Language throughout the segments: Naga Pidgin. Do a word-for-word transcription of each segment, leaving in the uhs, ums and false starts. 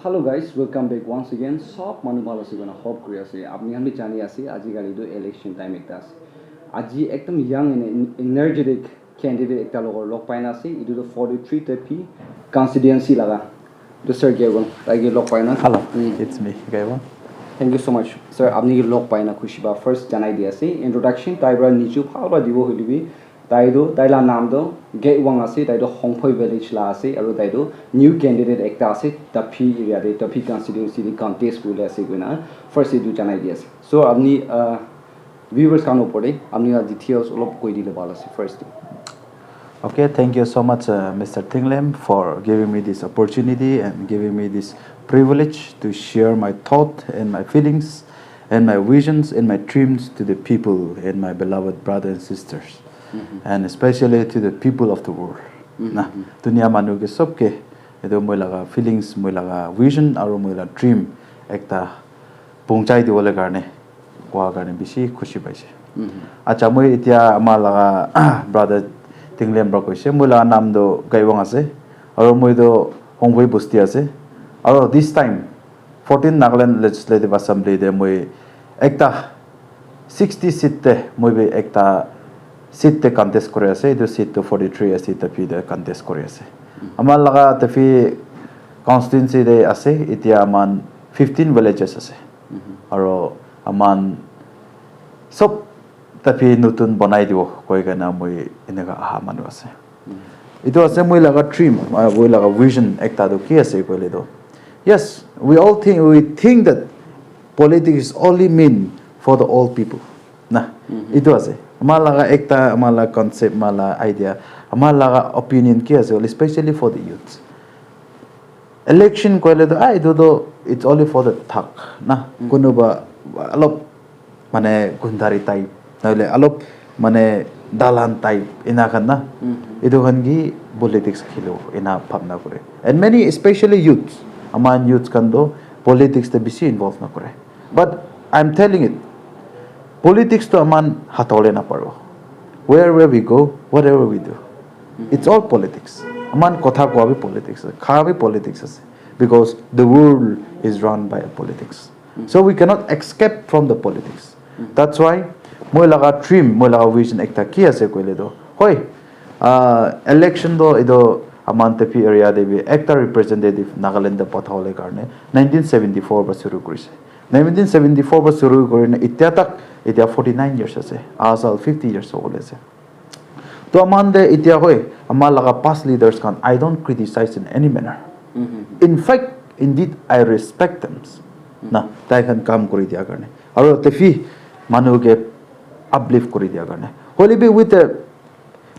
Hello guys, welcome back once again. Sob manu bhal ase koina hope kuri ase. Apni khan bi jani ase, aji kali tu election time ekta ase. Aji ekdam young and en- energetic candidate ekta logor log paina ase. Itu tu forty-three Tepi constituency laga. Tu sir Gaywan, tai ke log paina. Hello, Mm. It's me, Gaywan. Thank you so much, sir. Apni ke log paina khushi ba first janai di ase. Introduction tai pra niju bhal pra dibo hoile bi, tai tu, tai la nam tu Gaywan ase, tai tu Hongphoi village la ase, aru tai tu new candidate ekta ase, Tapi area te, Tapi constituency te contest kuri ase koina first itu janai di ase. So apni uh, viewers khan opor te apni la details olop koi dile bhal ase first tu. Okay, thank you so much, uh, Mister Tinglem, for giving me this opportunity and giving me this privilege to share my thought and my feelings and my visions and my dreams to the people and my beloved brothers and sisters, and especially to the people of the world. Na, dunia manu ke sob ke etu moi laga feelings, moi laga vision aru moi laga dream ekta pongchai diwole karne koa karne bishi khushi paise. Acha, moi etia ama laga brother Tinglem pra koise, moi laga nam do Gaiwang ase, aru moi do Hongphoi bosti ase, aru this time fourteen Nagaland Legislative Assembly te moi ekta sixty seat te moi bi ekta seat te contest kuri ase. Etu seat tu forty three ase, Tapi te contest kuri ase. Ama laga Tapi constituency te ase, etia aman fifteen villages ase, aru aman sob Tapi notun banai dibo koi kena moi eneka aha manu ase. Etu ase moi laga dream, uh, moi laga vision ekta tu ki ase koile tu, yes, we all think, we think that politics is only mean for the old people. Na, etu ase ama laga ekta, ama laga concept, ama laga idea, ama laga opinion ki ase koile, especially for the youth. Election koile tu ah etu tu it's only for the thak na, kunuba alop mane gundari type, nahoile alop mane dalan type ena khan na, etu khan ki politics khelo ena bhabna kore. And many, especially youths, aman youths khan tu politics te bishi involve na kore. But I'm telling it, politics tu aman hatole na paro. Wherever we go, whatever we do, it's all politics. Aman kotha koa bi politics ase, kha bi politics ase, because the world is run by politics. So we cannot escape from the politics. That's why moi laga dream, moi laga vision ekta ki ase koile tu, hoi, uh, election tu etu aman Tapi area te bi ekta representative Nagaland te pathabole karne nineteen seventy four para shuru kurise. Nineteen seventy four para shuru kurina etia tak, etia forty nine years ase, aha sal fifty years hobole ase. To aman te etia hoi, ama laga past leaders khan, I don't criticize in any manner. In fact, indeed, I respect them. Na, tai khan kam kuri dia karne. Aru Tapi manu ke uplift kuri dia karne. Hoile bi with the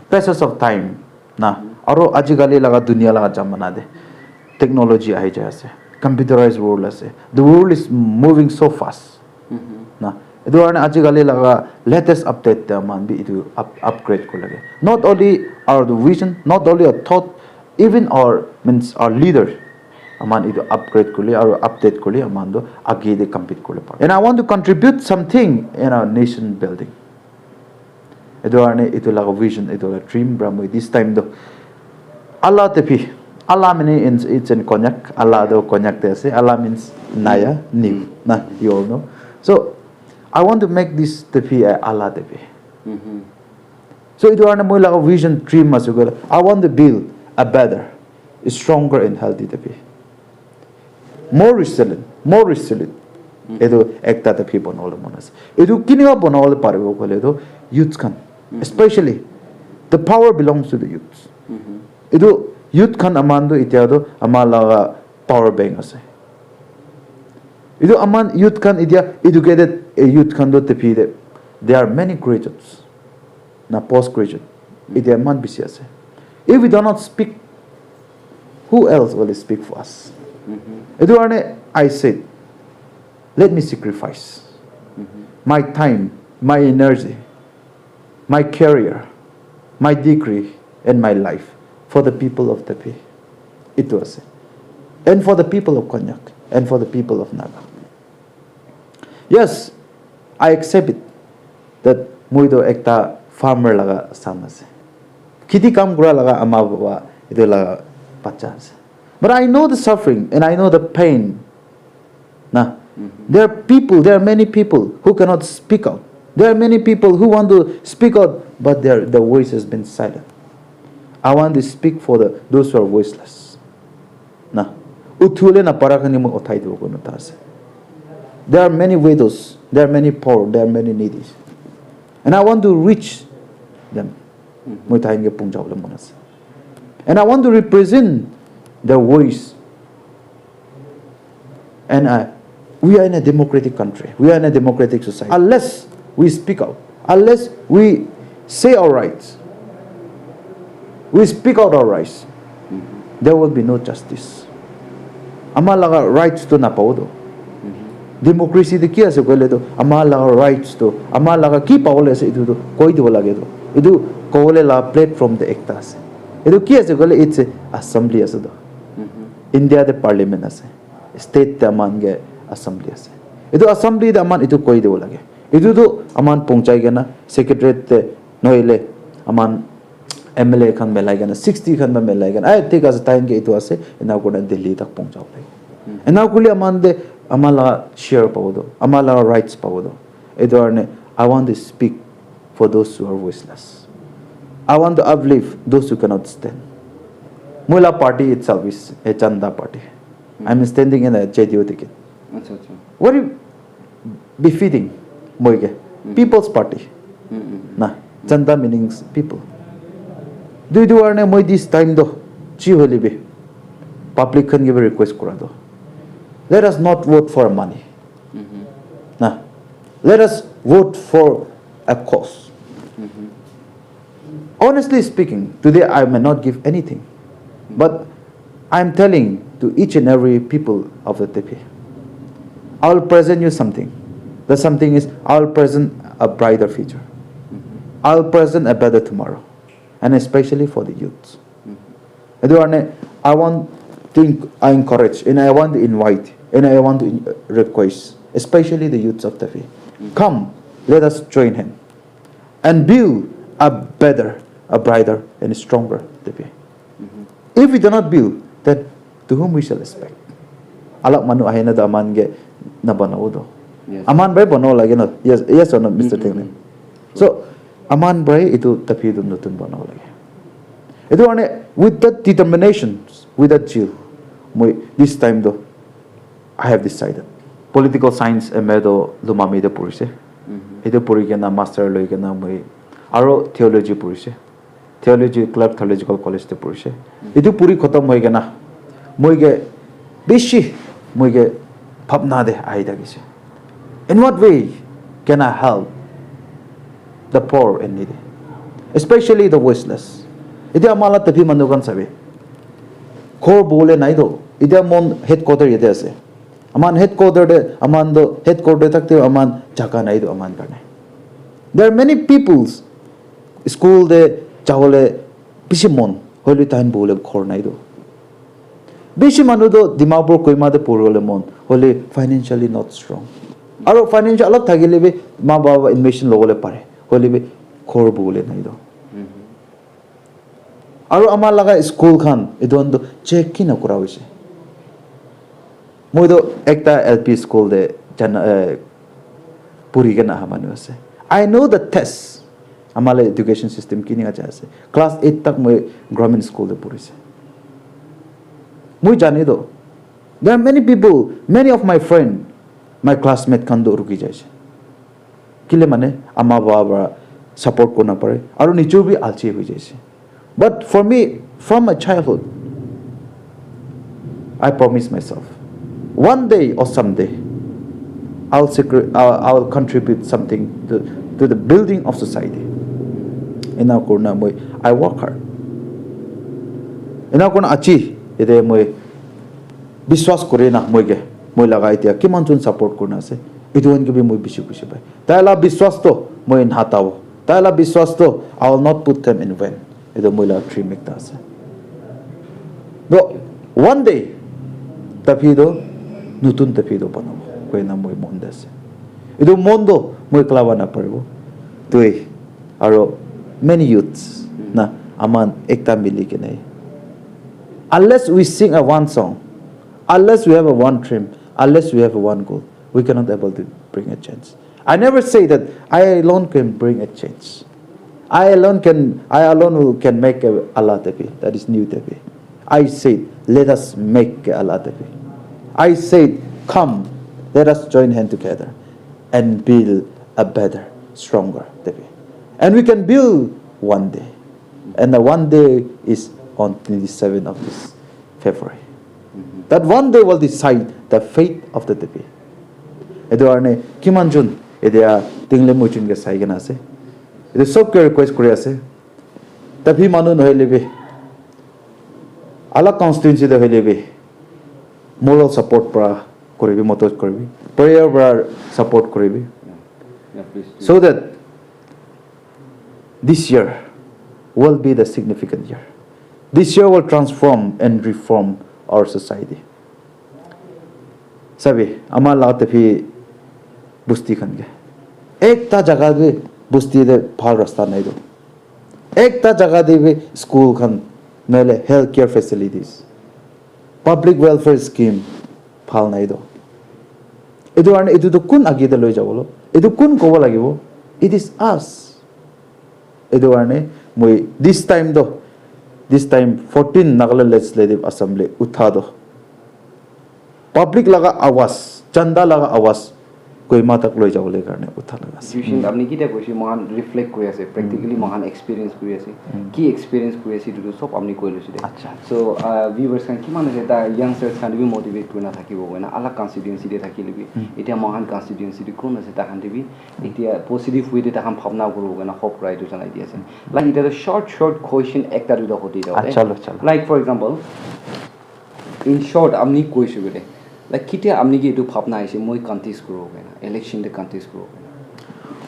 passage of time, na, aru ajikali laga dunia laga jamana te technology ahi jai ase, computerized world ase, the world is moving so fast. Na, etu karne ajikali laga latest update te aman bi etu up, upgrade kuri lage. Not only our vision, not only our thought, even our, means, our leader, aman etu upgrade kurle aru update kurle aman tu age te compete kurle pare. And I want to contribute something in our nation building. Etu karne etu laga vision, etu laga dream para moi this time tu Ala Tapi, Ala meaning in, it's in Konyak, Ala tu Konyak te ase, Ala means naya, new, na, you all know. So I want to make this Tapi a Ala Tapi. So etu karne moi laga vision, dream ase koile, I want to build a better, stronger and healthy Tapi. More resilient, more resilient. Etu ekta Tapi banabole mon ase. Etu kineka banabole paribo koile tu youths khan, especially the power belongs to the youths. Etu youth khan aman tu etia tu ama laga power bank ase. Etu aman youth khan etia educated, eh, youth khan tu Tapi te, there are many graduates, na post graduate. Etia iman bishi ase. If we do not speak, who else will speak for us? Etu karne I said, let me sacrifice my time, my energy, my career, my degree, and my life for the people of Tapi. Etu ase. And for the people of Konyak, and for the people of Naga. Yes, I accept it that moi tu ekta farmer laga son ase. Kheti kam kura laga ama baba etu laga bacha ase. But I know the suffering and I know the pain. Nah, there are people, there are many people who cannot speak out. There are many people who want to speak out, but their, their voice has been silent. I want to speak for the, those who are voiceless. Nah, uthule na para khan ke moi uthai dibo koina ta ase. There are many widows, there are many poor, there are many needy. And I want to reach them. Moi tai ke pung jabo le mon ase. And I want to represent their voice. And I, we are in a democratic country. We are in a democratic society. Unless we speak out, unless we say our rights, we speak out our rights, there will be no justice. Ama laga rights to napao do. Democracy de ki ase koile to ama laga rights to, ama laga ki pabole ase itu to koi dibo lage to. Itu kobole la platform de ekta ase. Itu ki ase koile, it's a assembly ase to. India de parliament ase. State te aman ke assembly ase. Itu assembly de aman itu koi dibo lage. Itu to aman pongchai kena secretariat te noile aman M L A khan melai kena, sixty khan ba melai kena, ai, thik ase, time ke itu ase, ena kurina Delhi tak pongchabo lage. Ena kurle aman de, ama la share pabo do, ama la rights pabo do. Itu karne, I want to speak for those who are voiceless. I want to uplift those who cannot stand. Moi la party itself is a Janta party. I'm standing in a J D U ticket. Acha, acha. Very befitting, moi ke. People's Party. Na, Janta meanings people. Dui duar ne moi this time do, chi holi bi. Public khan ke bi request kura do. Let us not vote for money. Na, let us vote for a cause. Honestly speaking, today I may not give anything, but I am telling to each and every people of the Tepi, I will present you something. The something is, I will present a brighter future. I will present a better tomorrow, and especially for the youth. Etu karne, I want to enc- I encourage and I want to invite and I want to en- request, especially the youths of Tepi, come, let us join hand and build a better, a brighter, and stronger Tepi. If we do not build, then to whom we shall expect? Alak manu ahina da aman ke na banao do. Yes. Aman bhai banao lage na. Yes, yes or no, Mister Tengle? So, aman bhai itu Tepi do notun banao lage. Itu karne, with that determination, with that zeal, moi this time do, I have decided. Political science M A do Lumami te puri se. Itu puri kena master loi kena moi aro theology puri se. Theology Clark Theological College te puri se. Itu puri khatam hoi kena moi ke bishi moi ke bhabna de ahi thakise. In what way can I help the poor and needy, especially the voiceless? Etia amala Tepi manu khan sabi. Ghor bole nai do. Etia mon headquarter yate ase. Aman headquarter de, aman do headquarter thakte aman jaga nai do aman karne. There are many peoples school de jabole bishi mon, hoile tain bole ghor nai do. Bishi manu do Dimapur Kohima de purole mon, hoile financially not strong. Aro financial alak thakile bi ma baba admission lobole pare, hoile bi ghor bole nai do. Aro ama laga school khan etu khan toh check kina kura hoise. Moi toh ekta L P school te jana, eh, puri kena aha manu ase. I know the test. Ama la education system kini ka jai ase. Class eight tak moi Gramin school te purise. Moi jane toh, there are many people, many of my friend, my classmate khan toh ruki jaise. Kile mane ama baba para support kori napare aru nijo bi alchi hoi jaise. But for me, from my childhood, I promise myself, one day or someday, I'll, secre- I'll, I'll contribute something to, to the building of society. Ena kurna moi, I work hard. Ena kurna achi, ede moi biswas kore na moi ke, moi laga etia kiman jon support kurna ase, etu khan ke bi moi bishi khushi pai. Tai la biswas to moi nahatabo. Tai la biswas to I will not put them in vain. Etu moi la dream ekta ase. To one day, Tapi to nutun Tapi to banabo koina moi mon de ase. Etu mon to moi kala ba naparibo. Tui aro many youths na aman ekta mili kene Unless we sing a one song, unless we have a one dream, unless we have a one goal, we cannot able to bring a change. I never say that I alone can bring a change. I alone can I alone who can make a Allah Tepi, that is new Tepi. I said, let us make a Allah Tepi. I said, come, let us join hand together and build a better, stronger Tepi. And we can build one day. And the one day is on twenty-seven of this February. That one day will decide the fate of the Tepi. Etu karne kiman jun etia Tinglim Uchun ke sai kena ase. Etu sob ke request kuri ase. Tepi manu nohoile bi, alag constituency te hoile bi, moral support pra kuribi, madad kuribi, prayer pra support kuribi. Yeah, please. So that this year will be the significant year. This year will transform and reform our society. Sabi, ama la Tepi busti khan ke. Ekta jaga bi busti te bhal rasta nai do. Ekta jaga te bi school khan, nohole health care facilities, public welfare scheme bhal nai do. Etu karne etu tu kun age te loi jabo lo? Etu kun kobo lagibo? It is us. Etu karne moi this time to, this time fourteen Nagaland Legislative Assembly utha to public laga awaz, janta laga awaz Kohima tak loi jabole karne utha laga ase. Situation apni kita koise mohan reflect kuri ase, practically mohan experience kuri ase. Ki experience kuri ase etu tu sob apni koi loise de. Acha. So uh, viewers khan kiman ase ta youngsters khan bi motivate kurina thakibo koina alag constituency te thakile bi, etia mohan constituency te kun ase ta khan te bi etia positive way te ta khan bhabna kuribo koina hope kura etu janai di ase. Like etia short short question ekta duita hodi da. Acha, chalo, chalo. Like for example, in short apni koise koile, like kitia apni ke etu bhabna aise moi contest kuribo koina, election te contest kuribo koina?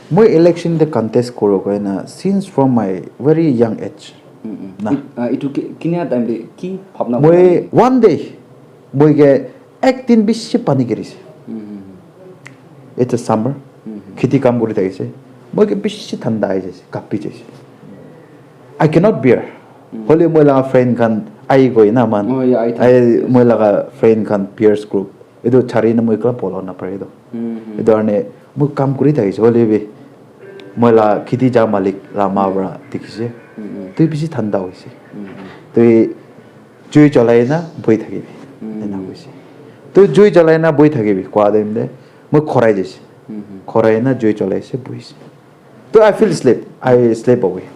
Moi election te contest kuribo koina since from my very young age. Na. It- uh, etu ki- kinia time te ki bhabna Moi kurina? One day moi ke ek din bishi pani girise. It's a summer. Kheti kam kuri thakise. Moi ke bishi thanda ahi jaise, kapi jaise. I cannot bear. Hole moi laga friend khan ahi goi na man. Oh, yeah, I think, Ahi, yes. Moi laga friend khan peers group. Etu chari na moi ekla bolo na pare to. Etu karne moi kam kuri thakise. Hole bi moi laga kheti ja malik la ma para dikhise. Tui bishi thanda hoise. Tui jui jalai na boi thakibi. Ena koise. Tui jui jalai na boi thakibi. Koa time te moi khorai dise. Khorai na jui jalai se boise. To I feel sleep. I sleep away.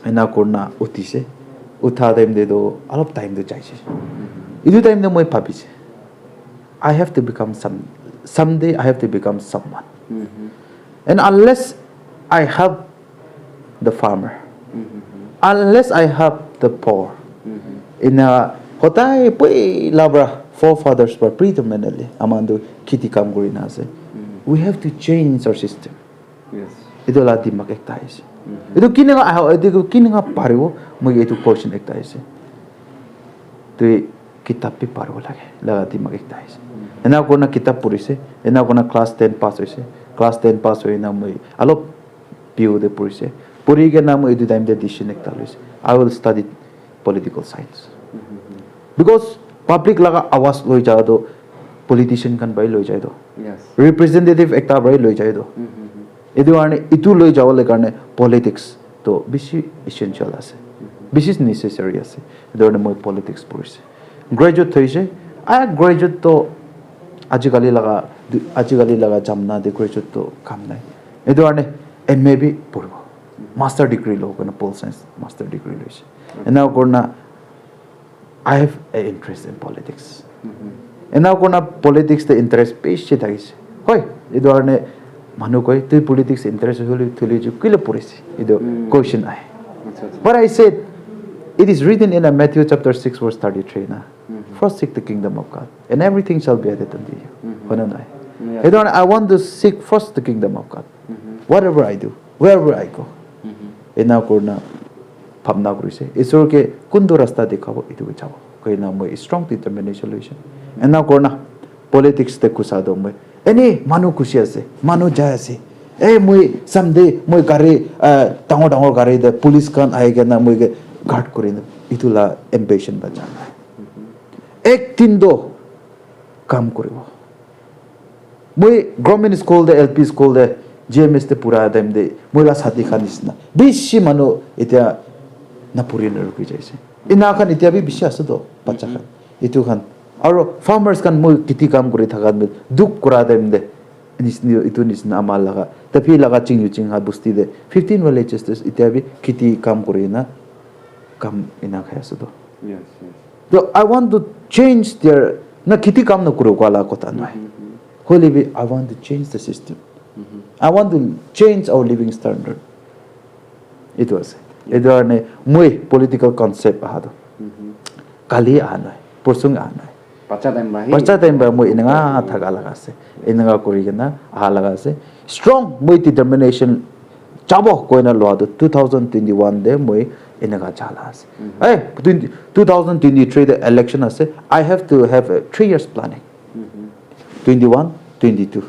Ena kurna uthise. Utha time te to alop time to jaise. Etu time te moi bhabise, I have to become some, someday I have to become someone. And unless I have the farmer, unless I have the poor, ena hodai poila para forefathers para predominantly aman tu kheti kam kuri na ase. We have to change our system. Yes. Etu la dimag ekta aise. Etu kineka aha, etu kineka paribo, moi etu question ekta aise. Tui kitab bi paribo lage, laga dimag ekta aise. Ena kurna kitab purise, ena kurna class ten pass hoise. Class ten pass hoina moi alop P U te purise. Puri kena moi etu time te decision ekta loise. I will study political science. Because public laga awaz loi jao to politician khan bai loi jai to. Yes. Representative ekta para loi jai to. Etu karne etu loi jabole karne politics to bishi essential ase, bishi necessary ase. Etu karne moi politics purhise, graduate hoise. Ah, graduate to ajikali laga, ajikali laga jamna te graduate to kam nai. Etu karne M A bi purhibo, master degree lo koina pol science master degree loise. Ena kurna I have a interest in politics. Ena kurna politics te interest bishi thakise. Hoi, etu karne manu koi, tui politics interest hole thule ju kile purhise? Etu question ahe. But I said, it is written in a Matthew chapter six verse thirty-three na. First seek the kingdom of God and everything shall be added unto you. Hoi na nai? Etu karne I want to seek first the kingdom of God. Whatever I do, wherever I go. Ena kurna bhabna kurise, Isor ke kuntu rasta dikhabo, etu ke jabo. Koina moi strong determination loise. Ena kurna politics te ghusa do moi. Eni manu khushi ase, manu jai ase. Eh, moi someday moi gari, ah, dangor dangor gari te police khan ahi kena moi ke guard kuri na. Etu la ambition ba jana. ek din toh kam kuribo. Moi government school te, L P school te, G M S te pura time te moi la sathi khan nisna bishi manu etia napuri na rukhi jaise. Ena khan etia bi bishi ase to bacha khan. Etu khan aro farmers khan moi kheti kam kuri thaka time te dukh kura time te nisni etu nisna ama laga tapi laga ching yu ching ha busti te fifteen villages te etia bi kheti kam kuri na kam ena khai ase to. Yes, yes. So I want to change their na kheti kam na kuru kwa la kota nai. Hoile bi I want to change the system. I want to change our living standard. Etu ase. Etu karne moi political concept aha to. Kali aha nai. Porsung aha nai. Bacha time ba hi. Bacha time ba moi enenga thaka laga ase. Enenga kuri kena aha laga ase. Strong moi determination jabo koina lua tu two thousand twenty-one te moi enenga jala ase. Eh, twenty, two thousand twenty-three te election ase. I have to have a three years planning. Twenty-one, twenty-two,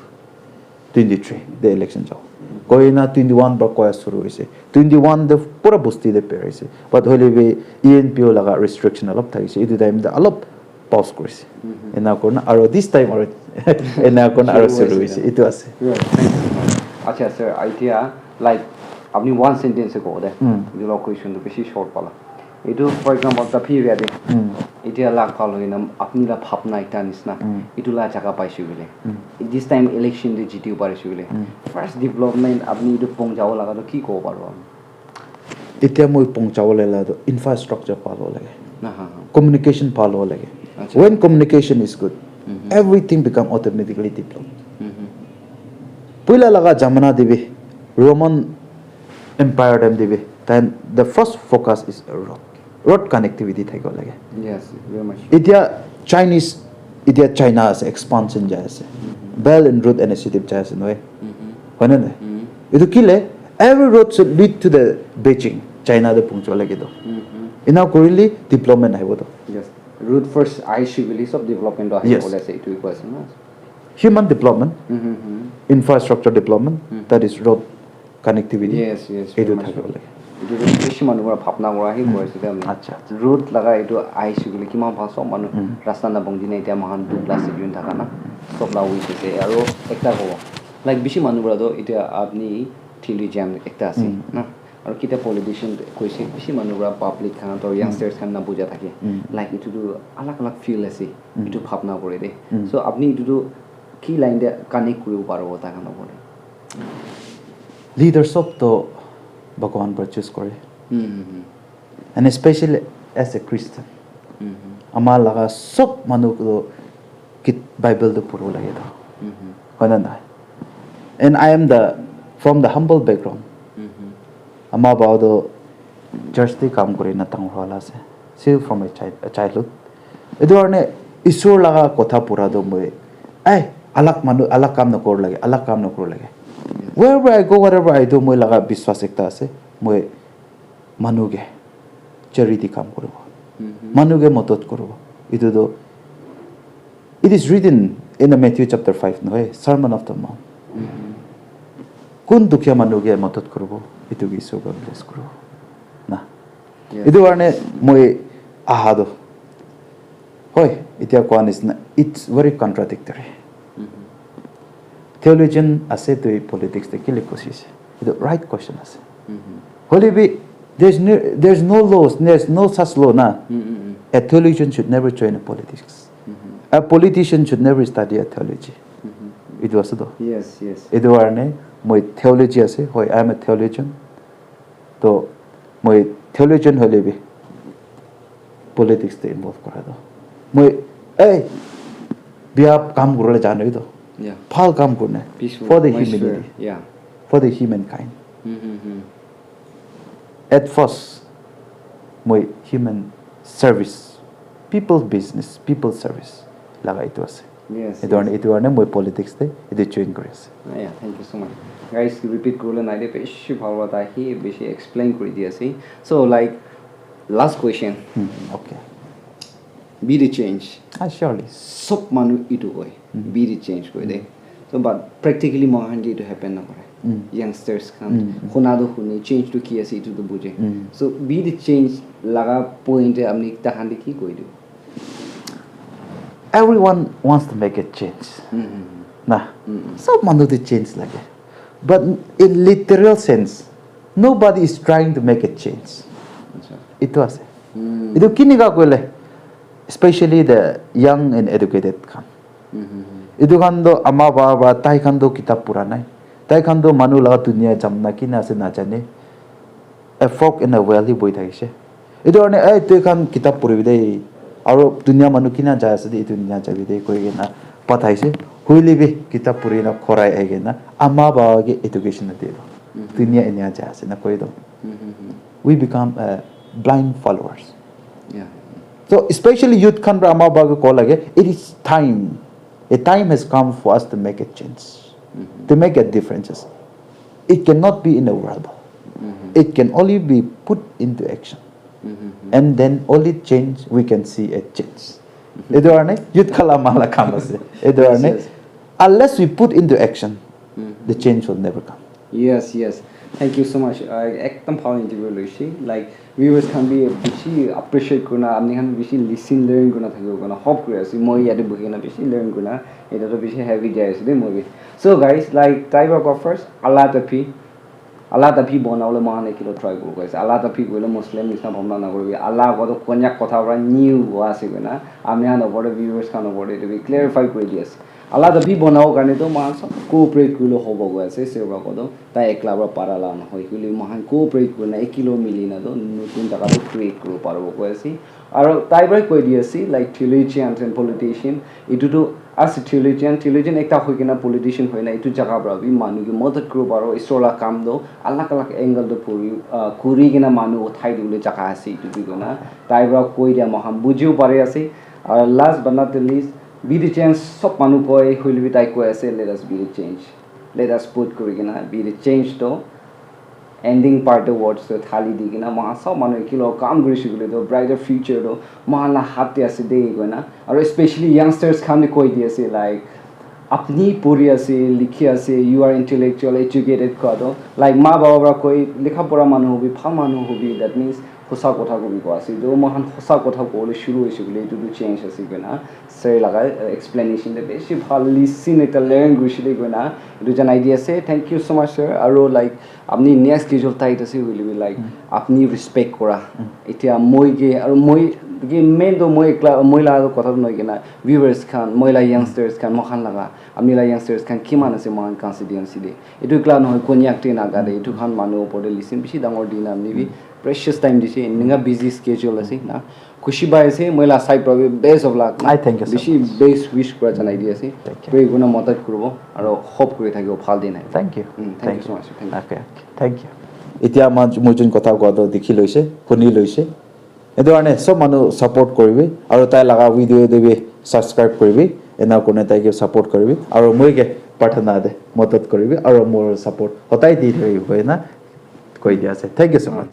twenty-three te election jabo. Koina twenty-one ba koya suru hoise. Twenty-one te pura bosti te per hoise. But hoile bi E N P O laga restriction alop thakise. Etu time te alop pause kurise. Ena kurna aro this time aro ena kurna aro suru hoise. Etu ase. Acha sir, idea like apni one sentence ko de. Etu la question tu bishi short pala. Etu for example tapi area de. Etia lakh palo ina apni la bhapna ekta nisna. Etu la jaga paise bole. This time election de jiti parise bole. First development apni etu pong jabo laga to ki ko paro? Etia moi pong jabo le la to infrastructure palo lage. Aha. Communication palo lage. Acha. When communication is good, everything become automatically developed. Puila laga jamana te bi Roman Empire time te bi then the first focus is a road. Road connectivity thaki lage. Yes, very much. Etia Chinese, etia China ase expansion jai ase. Belt and Road Initiative jai ase noe. Hoi na nai? Etu kile every road should lead to the Beijing, China te pungchwa lage to. Ena kurile development ahibo to. Yes. Road first aise bole sob development to ahi Yes. Bole ase etu koi ase na. Human development, infrastructure development, that is road connectivity. Yes, yes. Etu Very much. Thaki lage. Etu tu bishi manu para bhapna kora hi koi ase de. Acha, acha. Road laga etu aise bole kiman bhal sob manu rasta na bong dina etia mohan duk la situation thaka na sob la wish ase aro ekta kobo like bishi manu para to etia apni theologian ekta ase na aro kita politician koise bishi manu para public khan to youngsters khan na buja thake like etu tu alag alag field ase etu bhapna kore de so apni etu tu ki line de connect kuribo paribo ta khan opor de. Leader sob to Bhagwan para choose kore. Hmm. And especially as a Christian, ama laga sob manu ko kit Bible to puro lage to. Hoi na nai? And I am the from the humble background. Ama baba to church te kam kuri na tang hua la ase. Still from a, child, a childhood. Etu karne Isor laga kotha pura to moi ai alag manu alag kam na kor lage, alag kam na kor lage. Wherever I go, whatever I do, moi laga biswas ekta ase. Moi manu ke charity kam kuribo. Manu ke madad kuribo. Etu to it is written in the Matthew chapter five nohoi, Sermon of the Mount. Kun dukhiya manu ke madad kuribo, etu ke Isor para bless kuribo. Na. Etu karne moi aha to. Hoi, etia koa nisna, it's very contradictory. Theologian ase tui politics te kile koshi ase? Etu right question ase. Hoile bi, there's no, there's no laws, there's no such law na. A theologian should never join a politics. A politician should never study a theology. Etu ase to. Yes, yes. Etu karne moi theology ase, hoi, I am a theologian. To moi theologian hoile bi politics te involve kora to. Moi ei bia kam kurle jane to. Yeah. Bhal kam kurne. Peaceful. For the Nice humanity. Fair. Yeah. For the humankind. Mm-hmm. At first, moi human service, people business, people service laga etu ase. Yes. Etu karne etu karne moi politics te etu join kuri ase. Ah, yeah, thank you so much. Guys, repeat kurle nai de bishi bhal wala ahi bishi explain kuri di ase. So like last question, Hmm, okay. Be the change. Ah, surely. Sob manu itu koi. Be the change koi de. So but practically moikhan ke itu happen na kore. Youngsters khan huna to hune change to ki ase itu to buje. So be the change laga point te apni tahan de ki koi do? Everyone wants to make a change. Na, sob manu te change lage. But in literal sense, nobody is trying to make a change. Itu ase. Itu kinika koile, especially the young and educated khan. Itu khan to ama baba tai khan to kitab pura nai. Tai khan to manu laga dunia jam na kina ase na jane. A fork in a well hi boi thakishe. Itu karne, "Eh, tui khan kitab puribi de. Aro dunia manu kina jai ase de, itu dunia jabi de," koi kena pathaise. Huile bi kitab puri na khorai ai kena ama baba ke education na de. Dunia inia jai ase na koi do. We become, uh, blind followers. So especially youth khan pra ama baba ke ko lage, it is time. A time has come for us to make a change, to make a differences. It cannot be in a verbal. It can only be put into action. And then only change, we can see a change. Etu karne youth khan la mala kam ase. Etu karne, unless we put into action, the change will never come. Yes, yes. Thank you so much. Uh, ekdam bhal interview loise. Like, viewers khan bi bishi appreciate kurina, apni khan bishi listen, learn kurina thakibo kurina hope kuri ase. Moi yate buhi kena bishi learn kurina, eta to bishi heavy jai ase de moi bi. So guys, like, tai pra koa first, Allah ta phi, Allah ta phi bona bole mohan ekilo try kuri ase. Allah ta phi koile Muslim nisna bhabna na kuri. Allah ko to Konyak kotha pra new wa ase koina, ami khan opor te, viewers khan opor te etu bi clarify kuri di ase. Allah ta bhi banabo karne to mohan sob cooperate kurile hobo koi ase, Serba ko to tai ekla para para la nohoi, kile mohan cooperate kurina ekilo milina to notun jaga to create kuribo paribo koi ase. Aro tai para koi di ase, like, theologian and politician, etu to as a theologian, theologian ekta hoi kena politician hoi na etu jaga para bhi manu ke madad kuribo paribo, Isor la kam to alag alag angle to puri, ah, kuri kena manu uthai dibole jaga ase etu bhi koina tai para koi dia mohan bujibo pari ase. Aro last but not the least, be the change, sob manu koi, hoile bi tai koi ase, "Let us be the change. Let us put kuri kena be the change," to ending part te words to thali di kena, mohan sob manu ekilo kam kuri shikile to brighter future to mohan la hath te ase de koina. Aro especially youngsters khan bi koi di ase, like, apni puri ase, likhi ase, you are intellectual, educated koi to, like, ma baba para koi, likha pura manu hobi, bhal manu hobi, that means hosa kotha kobi koi ase. To mohan hosa kotha kobole shuru hoise koile, etu to change ase koina. Sir laga, uh, explanation te bishi bhal listen ekta learn kurise de koina etu janai di ase. Thank you so much, sir. Aro, like, apni next schedule tight ase hoile bi, like, apni respect kora. Etia moi ke, aro moi ke main to moi ekla, moi laga kotha to nohoi kena, viewers khan, moi la youngsters khan, mohan laga, apni la youngsters khan kiman ase mohan constituency de. Etu ekla nohoi, Konyak te, Naga te, etu khan manu opor te listen bishi dangor dina apni bi precious time dise, eninka busy schedule ase na. Khushi pai ase, moi la side para bi best of luck na. I thank you so much. Bishi best wish kura janai di ase. Thank you. Pray kurina madad kuribo, aro hope kuri thakibo bhal din ahibo. Thank you. Mm, thank you so much. Thank you. Okay, okay. Thank you. Etia ama moi jun kotha koa to dikhi loise, huni loise. Etu karne sob manu support kuribi, aro tai laga video te bi subscribe kuribi, ena kurina tai ke support kuribi, aro moi ke prarthana te madad kuribi, aro more support hotai di thakibi koina koi di ase. Thank you so much.